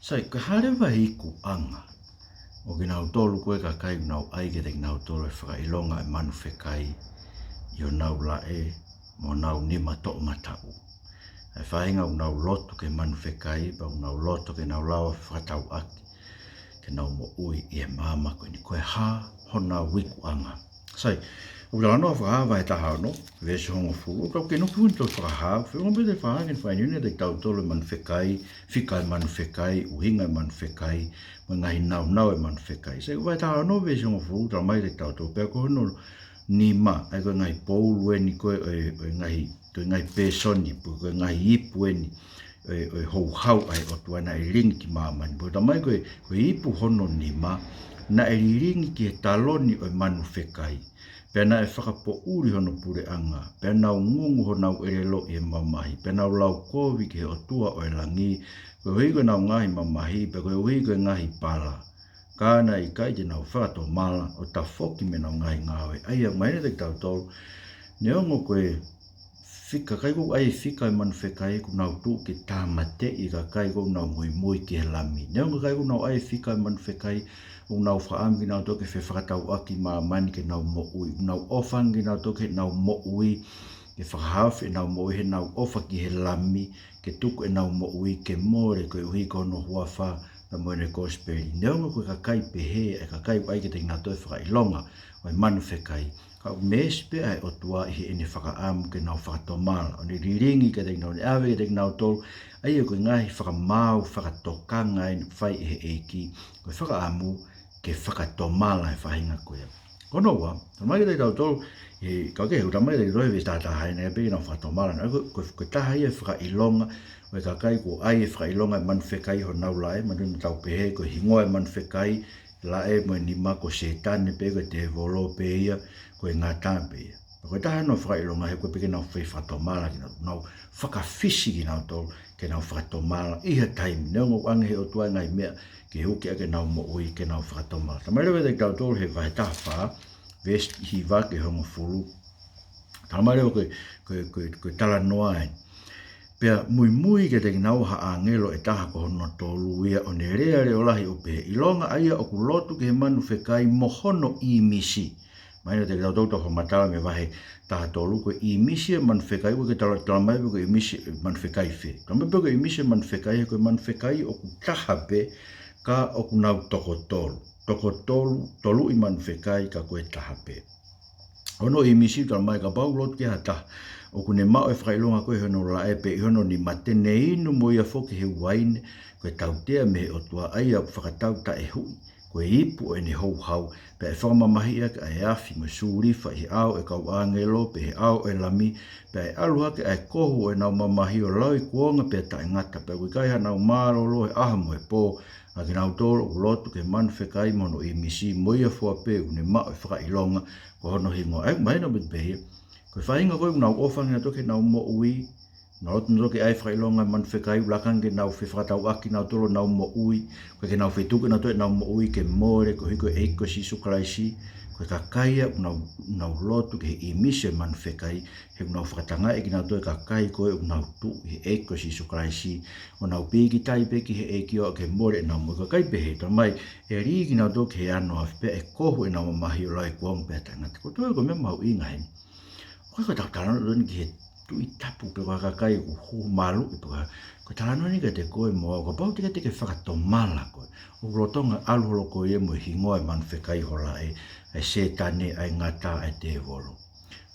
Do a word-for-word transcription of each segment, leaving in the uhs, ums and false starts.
Sai, ko e hā leva e ikuʻanga ʻo kinautolu ko e kakai ʻoku nau ʻai kiate kinautolu e fakaʻilonga e manu fekai ʻi honau laʻe mo honau nima toʻomataʻu? ʻA e faʻahinga ʻoku nau lotu ki he manu fekai, pea ʻoku nau loto ke nau lava fakatauʻaki ke nau moʻui ʻi he maama ko eni. Ko e hā honau ikuʻanga? Sai, ʻoku talanoa Fakahā vahe taha ono, veesi hongofulu, ka ke nuku huni tau Fakahā, feʻunga pē te Fakahā ke ne fakaʻilonga kiate kitautolu e manu fekai, fika e manu fekai, ʻuhinga e manu fekai, mo e ngaahi nāunau e manu fekai. Sai, vahe taha ono, veesi hongofulu, talamai kiate kitautolu, pea ko hono nima, ʻa ia ko e ngaahi poulu eni ko ē, ʻo e, ʻo e ngaahi, ko e ngaahi pēsoni, pe ko e ngaahi ipu eni, ʻo e, ʻo e houhau ʻa e ʻOtua naʻe lilingi ki māmani. Pea talamai ko e, ko e ipu hono nima, naʻe lilingi ki he taloni ʻo e manu fekai. Pea naʻe fakapoʻuli hono puleʻanga, pea nau ngungu honau ʻelelo ʻi he mamahi, pea nau laukovi ki he ʻOtua ʻo e langi, koeʻuhi ko ʻenau ngaahi mamahi, pea koeʻuhi ko e ngaahi pala. Ka naʻe ʻikai te nau fakatomala ʻo tafoki mei heʻenau ngaahi ngāue. ʻA ia, mahino kiate kitautolu, neongo ko e fika, kakai ʻoku ʻai e fika e manu fekai, ʻoku nau tuʻu ke tāmateʻi e kakai ʻoku nau muimui ki he Lami. Neongo kakai ʻoku nau ʻai e fika e manu fekai, ʻoku nau fakaʻamu kinautolu ke fefakatauʻaki māmani ke nau moʻui. ʻOku nau ʻofa ange kinautolu ke nau moʻui, ke fakahaofi ʻenau moʻui heʻenau ʻofa ki he Lami, ke tuku ʻenau moʻui ke mole koeʻuhi ko hono huafa pea mo ʻene kosipeli. Neongo ko e kakai pehē, e kakai ʻoku ʻai kiate kinautolu e fakaʻilonga ʻo e manu fekai, ka ʻoku meesi pē ʻa e ʻOtua ʻi heʻene fakaʻamu ke nau fakatomala. ʻO ne lilingi kiate kinautolu, ne ʻave kiate kinautolu, ʻa ia ko e ngaahi fakamaau fakatokanga eni ʻoku fai ʻe he ʻEiki, ko e fakaʻamu ke fakatomala e faʻahinga ko ia. Ko hono ua, talamai kiate kitautolu, ʻe, ka ke hu talamai kiate kitautolu he veesi taha taha eni, pea ke nau fakatomala. Naʻe ko, ko, ko e taha ia e fakaʻilonga ʻo e kakai ʻoku ʻai e fakaʻilonga e manu fekai ʻi honau laʻe, manatuʻi naʻa tau pehē ko e hingoa e manu fekai, laʻe mo e nima ko Sētane pē, ko e tēvolo pē ia, ko e ngata pē ia. Ko e taha hono fakaʻilonga he ko e pē ke nau fai fakatomala kinautolu, nau fakafisi kinautolu ke nau fakatomala ʻi ha taimi, neongo ʻoku ʻoange ʻe he ʻOtua e ngaahi meʻa ke uki ʻaki ʻenau moʻui ke nau fakatomala. Talamai leva kiate kitautolu he vahe taha fā, veesi hiva ki he hongofulu. Talamai leva ko e, ko e, ko e, ko e talanoa eni. Pea muimui kiate kinaua ha ʻāngelo ʻe taha ko hono tolu ia, ʻo ne lea leʻo lahi ʻo pehē, ʻIlonga ʻa ia ʻoku lotu ki he manu fekai mo hono ʻīmisi. Mahino kiate kitautolu, tau fakamatala mei he vahe taha tolu, ko e ʻīmisi e manu fekai, ʻoku ʻikai ke tala, talamai pe ko e ʻīmisi e manu fekai fē. Talamai pe ko e ʻīmisi e manu fekai, he ko e manu fekai ʻoku taha pē, ka ʻoku nau toko tolu. Toko tolu, toluʻi manu fekai, ka ko e taha pē. Hono ʻīmisi, talamai, kapau ʻoku lotu ki ai ha taha ʻoku ne maʻu e fakaʻilonga ko ē ʻi hono laʻe pe ʻi hono nima, te ne inu mo ia foki he uaine, ko e tautea mei he ʻOtua, ʻa ia ʻoku fakatau taʻehuʻi, ko e ipu ʻo ʻene houhau, pea ʻe fakamamahiʻi ʻaki ʻa e afi mo e sulifa ʻi he ʻao ʻo e kau ʻāngelo, pe he ʻao ʻo e Lami, pea ʻe ʻalu hake ʻa e kohu ʻo ʻenau mamahi ʻo lauikuonga pea taʻengata, pea ʻoku ʻikai haʻanau mālōlō he ʻaho mo e pō, ʻa kinautolu ʻoku lotu ki he manu fekai mo hono ʻīmisi, mo ia fua pē ʻoku ne maʻu e fakaʻilonga ko hono hingoa. ʻA ia, mahino pē pehē, ko e faʻahinga ko ē ʻoku nau ʻofa ange kinautolu ke nau moʻui, nau lotu kinautolu ke ʻai e fakaʻilonga e manu fekai, ʻoku laka ange ke nau fefakatauʻaki kinautolu ʻenau moʻui, ko e ke nau fetuku kinautolu ʻenau moʻui ke mole koeʻuhi ko e ʻEiki ko Sīsū Kalaisi. Ko e kakai ia ʻoku nau, nau lotu ki he ʻīmisi e manu fekai, he ʻoku nau fakatangaʻi kinautolu e kakai ko ē ʻoku nau tuʻu ʻi he ʻEiki ko Sīsū Kalaisi, ʻo nau pīkitai pē ki he ʻEiki ʻo aʻu ki he mole ʻenau moʻui. Kakai pehē, talamai, ʻe lī kinautolu ki he ano afi pea ʻe kohu ʻenau mamahi ʻo lauikuonga pea taʻengata. Ko e toe ko e meʻa mahuʻinga heni, ʻoku ʻikai ko e talanoa eni ki he Tuʻi Tapu pe ko ha kakai ʻoku hū maluʻi pe ko ha, ko e talanoa eni kiate koe mo au, kapau te ke, te ke fakatomala koe, ʻoku lolotonga ʻalu holo koe ia mo e hingoa e manu fekai ʻi ho laʻe, ʻa e Sētane, ʻa e ngata, ʻa e tēvolo.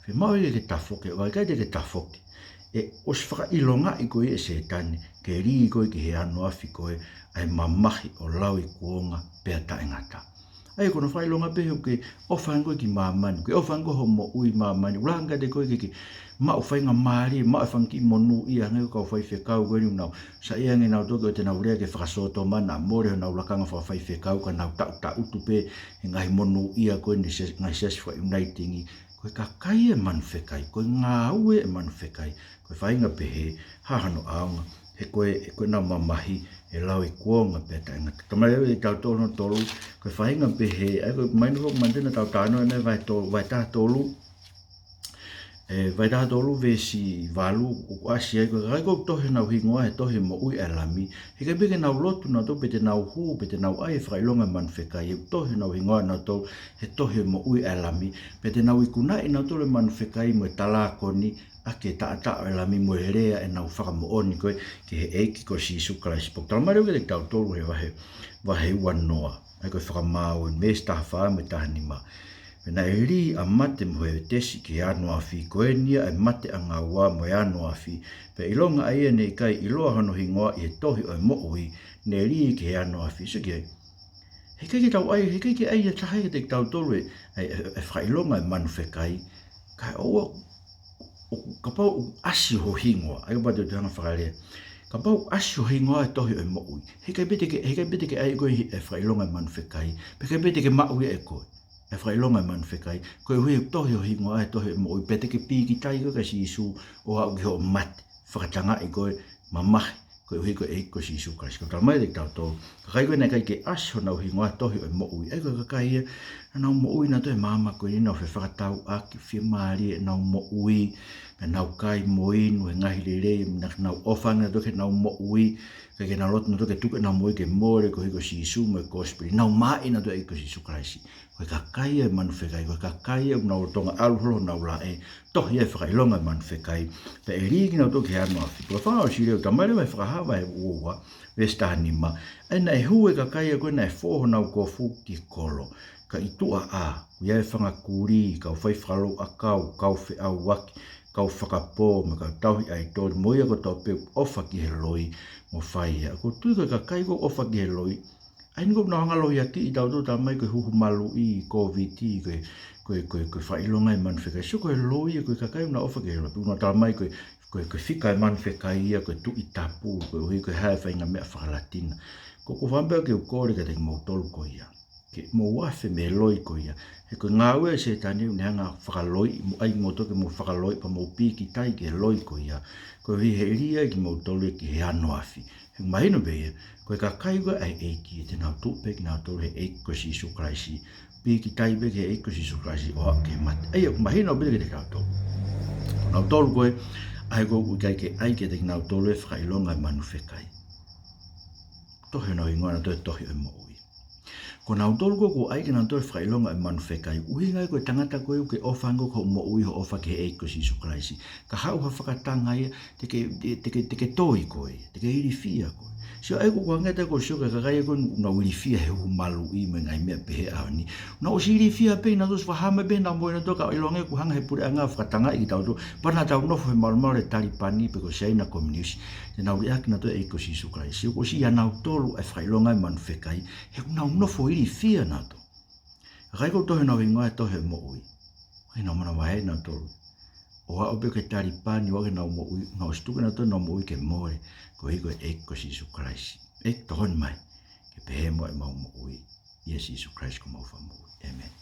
Fiemaʻu ia ke tafoki, ʻo ʻikai te ke tafoki, ʻe ʻosi fakaʻilongaʻi koe ʻe Sētane, ke lī koe ki he ano afi ko ē ʻa e mamahi ʻo lauikuonga pea taʻengata. ʻA ia ko hono fakaʻilonga pē he ʻoku ke ʻofa ange koe ki māmani, ke ʻofa ange koe hoʻo moʻui ʻi māmani, ʻoku laka ange kiate koe ke, ke maʻu faingamālie, maʻu e fanga kiʻi monūʻia, hangē ko e kau faifekau ko eni ʻoku nau saiʻia ange kinautolu ke ʻoua te nau lea ki he fakasōtoma, naʻa mole honau lakanga fakafaifekau, ka nau taʻutaʻutu pē he ngaahi monūʻia ko eni he ngaahi siasi fakaʻiunaitini. Ko e kakai e manu fekai, ko e ngāue e manu fekai, ko e faʻahinga pehē, hā hano ʻaonga, he ko e, he ko ʻenau mamahi ʻe lauikuonga pea taʻengata. Talamai leva kiate kitautolu hono tolu, ko e faʻahinga pehē, ʻa ia ko e mahino foki manatuʻi naʻa tau talanoa ʻanenai vahe tolu, vahe taha tolu, ʻE, vahe taha tolu veesi valu, ʻoku ʻasi ai ko e kakai ʻoku tohi honau hingoa he tohi moʻui ʻa e Lami. Heʻikai pē ke nau lotu nautolu pe te nau hū, pe te nau ʻai e fakaʻilonga e manu fekai, he ʻoku tohi honau hingoa nautolu he tohi moʻui ʻa e Lami. Pe te nau ikunaʻi nautolu e manu fekai mo e talākoni, ʻaki e taʻataʻa ʻo e Lami mo e lea ʻenau fakamoʻoni ko ē ki he ʻEiki ko Sīsū Kalaisi. Pea ʻoku talamai leva kiate kitautolu he vahe, vahe ua noa. ʻA ia ko e Fakamaau, veesi taha fā mo e taha nima. Pea naʻe lī ʻa Mate mo Hētesi ki he ano afi, ko eni ia ʻa e mate ʻanga ua mo e ano afi, pea ʻilonga ʻa ia naʻe ʻikai ʻiloa hono hingoa ʻi he tohi ʻo e moʻui, ne lī ki he ano afi. Sio ki ai. Heʻikai ke tau ʻai, heʻikai ke ʻai ʻe ha taha kiate kitautolu e, e, e, e fakaʻilonga e manu fekai, kae ʻoua, ʻo, kapau ʻoku ʻasi ho hingoa, ʻa ia kapau te u hanga fakalea. Kapau ʻoku ʻasi ho hingoa he tohi ʻo e moʻui, heʻikai pē te ke, heʻikai pē te ke ʻai ʻe koe e fakaʻilonga e manu fekai, pea heʻikai pē te ke maʻu ia ʻe koe e fakaʻilonga e manu fekai, koeʻuhi ʻoku tohi ho hingoa he tohi ʻo e moʻui, pea te ke pīkitai koe kia Sīsū ʻo aʻu ki hoʻo mate, fakatangaʻi koe, mamahi, koeʻuhi ko e ʻEiki ko Sīsū Kalaisi. Ka ʻoku talamai kiate kitautolu, kakai ko ē naʻe ʻikai ke ʻasi honau hingoa he tohi ʻo e moʻui. ʻA ia ko e kakai ia naʻa nau moʻui nautolu he māmani ko eni, nau fefakatauʻaki, fiemālie ʻenau moʻui, pea nau kai mo inu he ngaahi lelei naʻa nau ʻofa ange nautolu ki heʻenau moʻui, ʻikai ke nau lotu nautolu ke tuku ʻenau moʻui ke mole koeʻuhi ko Sīsū mo e kosipeli. Nau maʻu nautolu e ʻEiki ko Sīsū Kalaisi. Ko e kakai ia e manu fekai, ko e kakai ia ʻoku nau lolotonga ʻalu holo honau laʻe, tohi e fakaʻilonga e manu fekai, pea ʻe lī kinautolu ki he ano afi. Pea ko e fakaʻosi leva, talamai leva he Fakahā vahe ua ua, veesi taha nima. ʻA ia naʻe hū e kakai ia ko ē naʻe fō honau kofu ki he kolo, ka ʻi tuʻa ʻā, ʻoku ʻi ai e fanga kulī, kau fai fakalouʻakau, kau feʻauaki, kau fakapō, mo e kau tauhi ʻaitoli, mo ia kotoa pē ʻoku ʻofa ki he loi mo fai ia. ʻOku ou tui ko e kakai ʻoku ʻofa ki he loi, ʻa eni ʻoku nau hanga lohiakiʻi kitautolu, talamai ko e huhu maluʻi, Kōviti, ko e, ko e, ko e, ko e fakaʻilonga e manu fekai. Sio, ko e loi ia, ko e kakai ʻoku nau ʻofa ki he loi. Pea ʻoku nau talamai ko e, ko e, ko e fika e manu fekai ia ko e Tuʻi Tapu, koeʻuhi ko e hā e faʻahinga meʻa faka-Latina. Ko, ko e fakaʻamu pē ʻoku ou kole kiate kimoutolu ko ia, ke mou afe mei he loi ko ia. He ko e ngāue ʻa Sētane ʻoku ne hanga fakaloiʻi, mo ʻai kimoutolu ke mou fakaloiʻi pea mou pīkitai ki he loi ko ia, koeʻuhi he lī ai kimoutolu ia ki he ano afi. He ʻoku mahino pē ia, ko e kakai ko ē ʻa e ʻEiki, ʻe te nau tuʻu pē kinautolu he ʻEiki ko Sīsū Kalaisi, pīkitai pē ki he ʻEiki ko Sīsū Kalaisi ʻo aʻu ki he mate. ʻA ia ʻoku mahino pē kiate kitautolu, ko nautolu ko ē, ʻa ia ʻoku ʻikai ke ʻai kiate kinautolu e fakaʻilonga e manu fekai, tohi honau hingoa nautolu he tohi ʻo e moʻui. Ko nautolu ko ē ʻoku ʻai kinautolu e fakaʻilonga e manu fekai, ʻuhinga ia ko e tangata ko ē ʻoku ke ʻofa ange ʻoku ke moʻui hoʻo ʻofa ki he ʻEiki ko Sīsū Kalaisi. Ka haʻu ha fakatanga ia, te ke, te, te ke, te ke toi koe, te ke ilifia koe. Sio, ʻa ia ʻoku ou hangē ʻoku ou sio ki he kakai ko ē ʻoku nau ilifia he huhu maluʻi mo e ngaahi meʻa pehē ʻaho ni. Nau ʻosi ilifia pē nautolu, ʻosi fakahā mai pē ʻenau moʻui nautolu, ka ʻilonga ia ʻoku hanga he puleʻanga ʻo fakatangaʻi kitautolu, pea naʻa tau nofo he malumalu ʻo e Talipani pe ko e Siaina Kominiusi, te nau liʻaki nautolu e ʻEiki ko Sīsū Kalaisi. Sio, kuo ʻosi ʻia nautolu e fakaʻilonga e manu fekai, he ʻoku nau nofo ilifia nautolu. Kakai ʻoku tohi honau hingoa he tohi ʻo e moʻui, ʻoku ʻikai ke nau manavahē nautolu ʻo aʻu pē ki he Talipani ʻo aʻu ki heʻenau moʻui, nau ʻosi tuku nautolu ʻenau moʻui ke mole koeʻuhi ko e ʻEiki ko Sīsū Kalaisi. ʻEiki, tokoni mai ke pehē muʻa ʻemau moʻui ʻia Sīsū Kalaisi ko homau Fakamoʻui. ʻĒmeni.